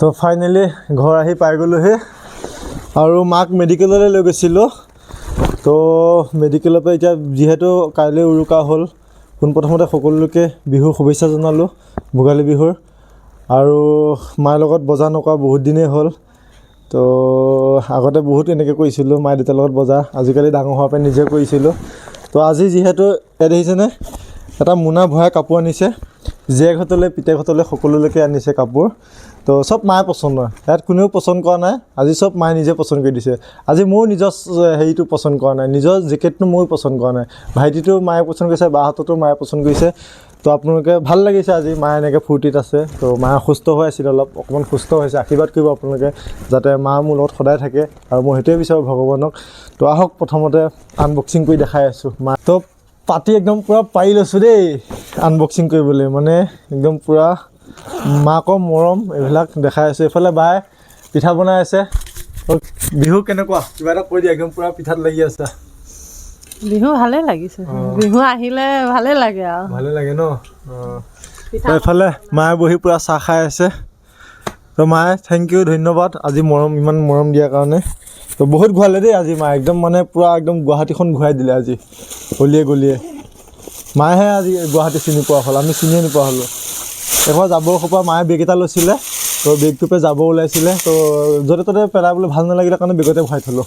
তো ফাইনেলি ঘৰ আহি পাই গ'লোহি আৰু মাক মেডিকেললৈ লৈ গৈছিলোঁ। তো মেডিকেলৰ পৰা এতিয়া যিহেতু কাইলৈ উৰুকা হ'ল, পোনপ্ৰথমতে সকলোকে বিহুৰ শুভেচ্ছা জনালোঁ, ভোগালী বিহুৰ। আৰু মাৰ লগত বজাৰ নকৰা বহুত দিনেই হ'ল। তো আগতে বহুত এনেকৈ কৰিছিলোঁ মায়ে দেউতাৰ লগত বজাৰ, আজিকালি ডাঙৰ হোৱাৰ পৰা নিজে কৰিছিলোঁ। তো আজি যিহেতু ইয়াত দেখিছেনে এটা মোনা ভৰাই কাপোৰ আনিছে, জীয়েকহঁতলৈ পিতেকহঁতলৈ সকলোলৈকে আনিছে কাপোৰ। তো চব মায়ে পচন্দ হয়, ইয়াত কোনেও পচন্দ কৰা নাই, আজি চব মায়ে নিজে পচন্দ কৰি দিছে। আজি ময়ো নিজৰ হেৰিটো পচন্দ কৰা নাই, নিজৰ জেকেটটো ময়ো পচন্দ কৰা নাই, ভাইটিটো মায়ে পচন্দ কৰিছে, বাহঁততো মায়ে পচন্দ কৰিছে। তো আপোনালোকে ভাল লাগিছে আজি মায়ে এনেকৈ ফূৰ্তিত আছে। তো মা অসুস্থ হৈ আছিল, অলপ অকণমান সুস্থ হৈছে, আশীৰ্বাদ কৰিব আপোনালোকে যাতে মা মোৰ লগত সদায় থাকে আৰু মই সেইটোৱে বিচাৰোঁ ভগৱানক। তো আহক প্ৰথমতে আনবক্সিং কৰি দেখাই আছোঁ মা। তো পাতি একদম পূৰা পাৰি লৈছোঁ দেই আনবক্সিং কৰিবলৈ, মানে একদম পূৰা মাকৰ মৰম এইবিলাক দেখাই আছোঁ। এইফালে বায়ে পিঠা বনাই আছে। বিহু কেনেকুৱা কিবা এটা কৈ দিয়া, একদম পূৰা পিঠাত লাগি আছা। বিহু ভালে লাগিছে, বিহু আহিলে ভালে লাগে আৰু। ভালে লাগে ন? এইফালে মায়ে বহি পূৰা চাহ খাই আছে। তো মায়ে thank U, ধন্যবাদ আজি মৰম, ইমান মৰম দিয়াৰ কাৰণে। তো বহুত ঘূৰালে দেই আজি মায়ে, একদম মানে পূৰা একদম গুৱাহাটীখন ঘূৰাই দিলে আজি গলিয়ে গলিয়ে। মায়েহে আজি গুৱাহাটী চিনি পোৱা হ'ল, আমি চিনিয়ে নোপোৱা হ'লোঁ। এবাৰ জাবৰ সোপা মায়ে বেগ এটা লৈছিলে, তো বেগটোৰ পৰা জাবৰ ওলাইছিলে, তো য'তে ত'তে পেলাবলৈ ভাল নালাগিলে কাৰণে বেগতে ভৰাই থ'লোঁ।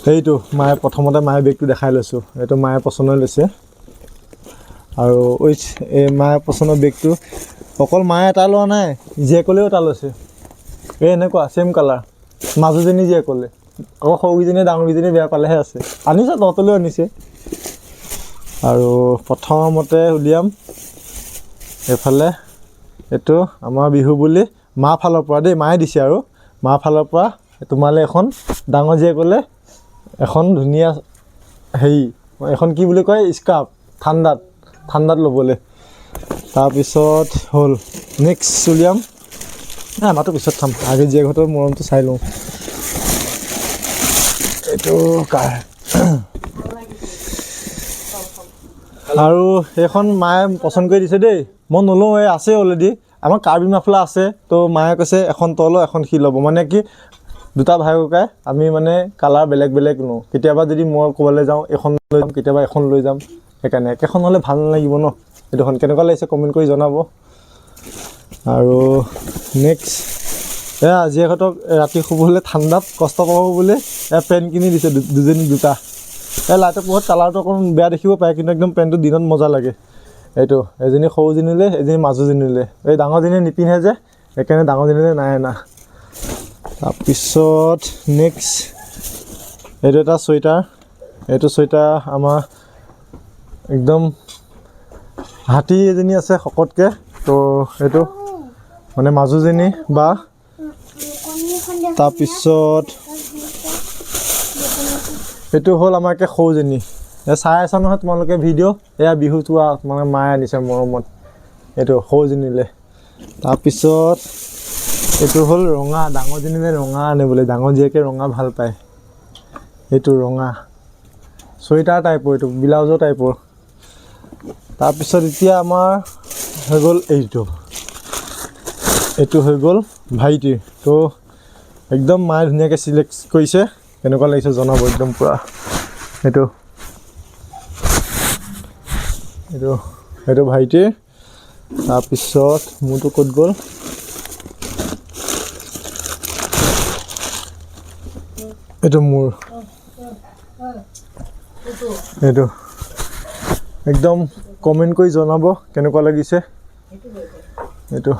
সেইটো মায়ে প্ৰথমতে মায়ে বেগটো দেখাই লৈছোঁ, এইটো মায়ে পচন্দ লৈছে। আৰু উইথ এই মায়ে পচন্দৰ বেগটো অকল মায়ে এটা লোৱা নাই, জীয়েকলৈও এটা লৈছে। এই এনেকুৱা ছেইম কালাৰ, মাজুজনী জীয়েকলৈ, আকৌ সৰুকেইজনীয়ে ডাঙৰকেইজনীয়ে বেয়া পালেহে আছে, আনিছে তহঁতলৈও আনিছে। আৰু প্ৰথমতে উলিয়াম এইফালে এইটো আমাৰ বিহু বুলি মা ফালৰ পৰা দেই, মায়ে দিছে আৰু মা ফালৰ পৰা তোমালৈ এখন, ডাঙৰ জীয়েকলৈ এখন ধুনীয়া হেৰি, এখন কি বুলি কয় স্কাৰ্ফ, ঠাণ্ডাত ঠাণ্ডাত ল'বলৈ। তাৰপিছত হ'ল নেক্সট উলিয়াম, নাই আমাৰতো পিছত চাম, আগে জীয়েকহঁতৰ মৰমটো চাই লওঁ। এইটো কাৰ আৰু সেইখন মায়ে পচন্দ কৰি দিছে দেই, মই নলওঁ, এই আছে অলৰেডি আমাৰ কাৰ্বি মাফলা আছে। তো মায়ে কৈছে এখন তই ল, এখন সি ল'ব, মানে কি দুটা ভাই ককাই আমি মানে কালাৰ বেলেগ বেলেগ লওঁ। কেতিয়াবা যদি মই ক'ৰবালৈ যাওঁ এখন লৈ যাম, কেতিয়াবা এখন লৈ যাম, সেইকাৰণে একেখন হ'লে ভাল নালাগিব ন। এইটোখন কেনেকুৱা লাগিছে কমেণ্ট কৰি জনাব। আৰু নেক্সট এয়া জীয়েকহঁতক ৰাতি শুবলৈ ঠাণ্ডাত কষ্ট পাব বুলি এয়া পেণ্ট কিনি দিছে দুজনী দুটা। এই লাইটৰ পোহৰত কালাৰটো অকণ বেয়া দেখিব পাৰে, কিন্তু একদম পেণ্টটো দিনত মজা লাগে। এইটো এজনী সৰুজনীলৈ, এজনী মাজুজনীলৈ, এই ডাঙৰজনীয়ে নিপিন্ধে যে, সেইকাৰণে ডাঙৰজনীলৈ নাই অনা। তাৰপিছত নেক্সট এইটো এটা চুৱেটাৰ, এইটো চুৱেটাৰ আমাৰ একদম হাতী এজনী আছে শকতকৈ, তো এইটো মানে মাজুজনী বা। তাৰপিছত এইটো হ'ল আমাৰ একে সৰুজনী, চাই আছা নহয় তোমালোকে ভিডিঅ', এয়া বিহু চোৱা মানে মায়ে আনিছে মৰমত, এইটো সৰুজনীলৈ। তাৰপিছত এইটো হ'ল ৰঙা, ডাঙৰজনীলৈ ৰঙা আনে বোলে, ডাঙৰ জীয়েকে ৰঙা ভাল পায়। এইটো ৰঙা চুৱেটাৰ টাইপৰ, এইটো ব্লাউজৰ টাইপৰ। তাৰপিছত এতিয়া আমাৰ হৈ গ'ল এইটো, এইটো হৈ গ'ল ভাইটিৰ। তো একদম মায়ে ধুনীয়াকৈ চিলেক্ট কৰিছে, কেনেকুৱা লাগিছে জনাব একদম পূৰা। এইটো এইটো এইটো ভাইটিৰ। তাৰপিছত মোৰটো ক'ত গ'ল, এইটো মোৰ, এইটো একদম কমেণ্ট কৰি জনাব কেনেকুৱা লাগিছে। এইটো